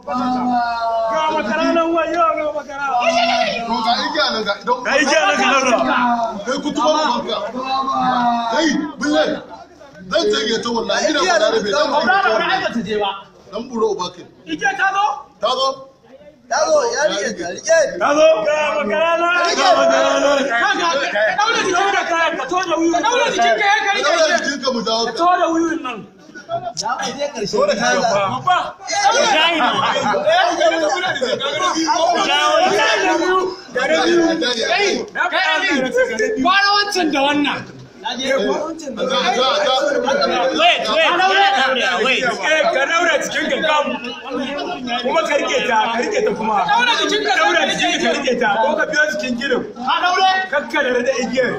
Ga makara nan wayo ga makara. To ga igiya nan ga don Ga igiya nan ka daura. Kai kutuba ubanka. Kai bulle. Zan tage ta wallahi ina ba rabe. Dan Kaura da wani ai bata je ba. Dan buro uba kai. Igiya ta zo? Ta zo. Ta zo ya rike ta rike. Ta zo. Ga makara nan. Ga makara nan. Kaga ka daure jikin Ka kaya ka to da wiwi. ka daure jikin ka ya ka Ka rike. daura jikinka mu dawo Ka ka. to da wiwin nan. Za mu je karshe. Dole kayan fa. Babba. Jahi ma. Jawo Na Kai Ali, gwara wancan da wannan. Wait, wait, yana daurewa, wait. Eh, ka daura jikin ka kam. Kuma ka rike ta, ka rike ta kuma. Ka daura jikin ka, Ka daura jikin ka rike ta, ko ka biyo jikin gidan. Ka daure? Kakka da rada igiyar.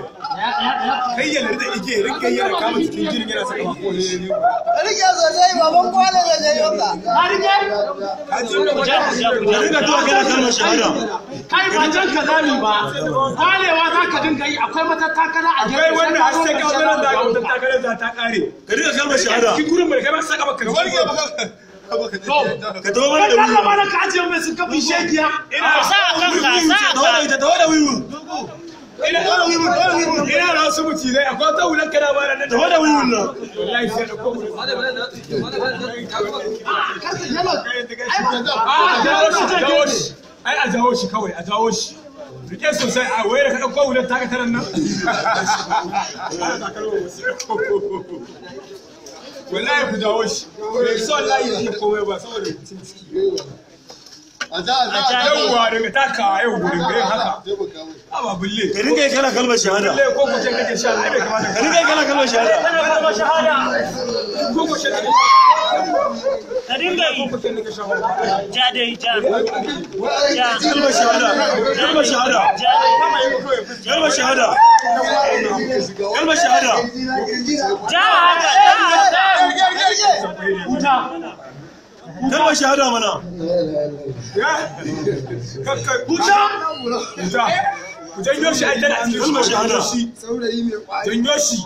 Kai ya rada igiyar, rinka yana kama jikin gidan yana saka mako. Ka rike sosai baban kwale da zai yoka. Ka rike? Ka ji da Ja, ku ja, ku Ka ja. dinga tuwa kana kalmar shahada. Kai ba jan ka zami ba. Kwalewa za ka dinga yi akwai matattakala a gefe. Kai wannan har sai ka zo da wata takarar za ta kare. Ka dinga kalmar shahada. Cikin gurin mai kai ma saka baka. Warke baka. Ka tawo mana Kai da Allah wiwi. ma na ka ajiye mai sun kafin shegiya. Ina Sa a kanka, sa a Tawo da kanka. ita, tawo da wiwi. ina ina da wasu mucizai akwai wata hular kana ba nan. Tawo da wiwin nan. Wallahi sai da ko. Ah, A jawo shi, jawo shi. Ai a jawo shi kawai, a jawo shi. Rike sosai a wayar ka ɗauko hular taka taran nan. Wallahi ku jawo shi. Bai so wallahi ya komai ba saboda cin ciki. A ja a ja a ja. Yawwa daga takawa yawwa daga yin haka. Taimaka mai. Aba bulle. Ka dinga yi kana kalmar shahada. Bulle ko ko ce kake sha ai bai kamata. Ka dinga yi kana kalmar shahada. Kana shahada. Ko ko ce kake sha. Ka dinga yi. Ko ko ce kake sha. Ja dai, ja. Ja. Kalmar shahada. Kalmar shahada. Ja. Kalmar shahada. Kalmar shahada. Ja haka, ja haka. Huta. Kalmar shahada mana. Ya. Kakka Huta. Huta. Ku janyo shi ai tana cikin Kalmar shahada. Janyo shi.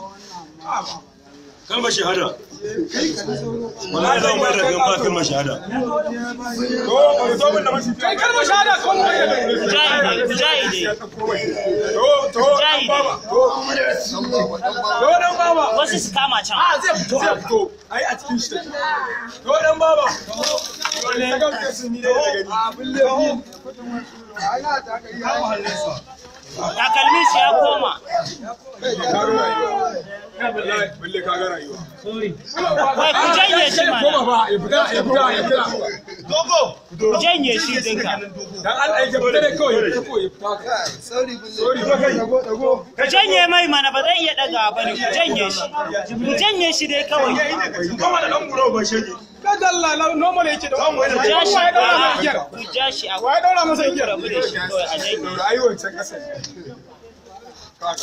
Kalmar shahada. Wallahi zan bayar da kai ba kalmar shahada. To, to mun da mashi. Kai kalmar shahada ko mu bayyana. Jahi dai, ku jahi dai. To, to, dan baba. To, to dan baba. Wasu su kama can. A zai fito. Zai fito. Ai a cikin shi take. To dan baba. Ne ga sun ni da gani. Takalmin shi ya koma. Bulle ka ga rayuwa. Wai ku janye shi Koma mana. ba, ya fita, ya fita, ya fita. Ku janye shi dinka. Dan Allah ya fita da kawai, ya fita kawai, ya fita. Sorry, kai. Ku janye mai mana ba zai iya ɗagawa ba ne. Ku janye shi. Ku janye shi dai kawai. Kama da dan buro ba shege. Kada Allah na normal yake da wannan. Ku ja shi. Wa ya daura masa igiyar? Ku ja shi a Wa ya daura masa igiyar? rabu da shi kawai a janye. Ai wancan kasa. Kaga.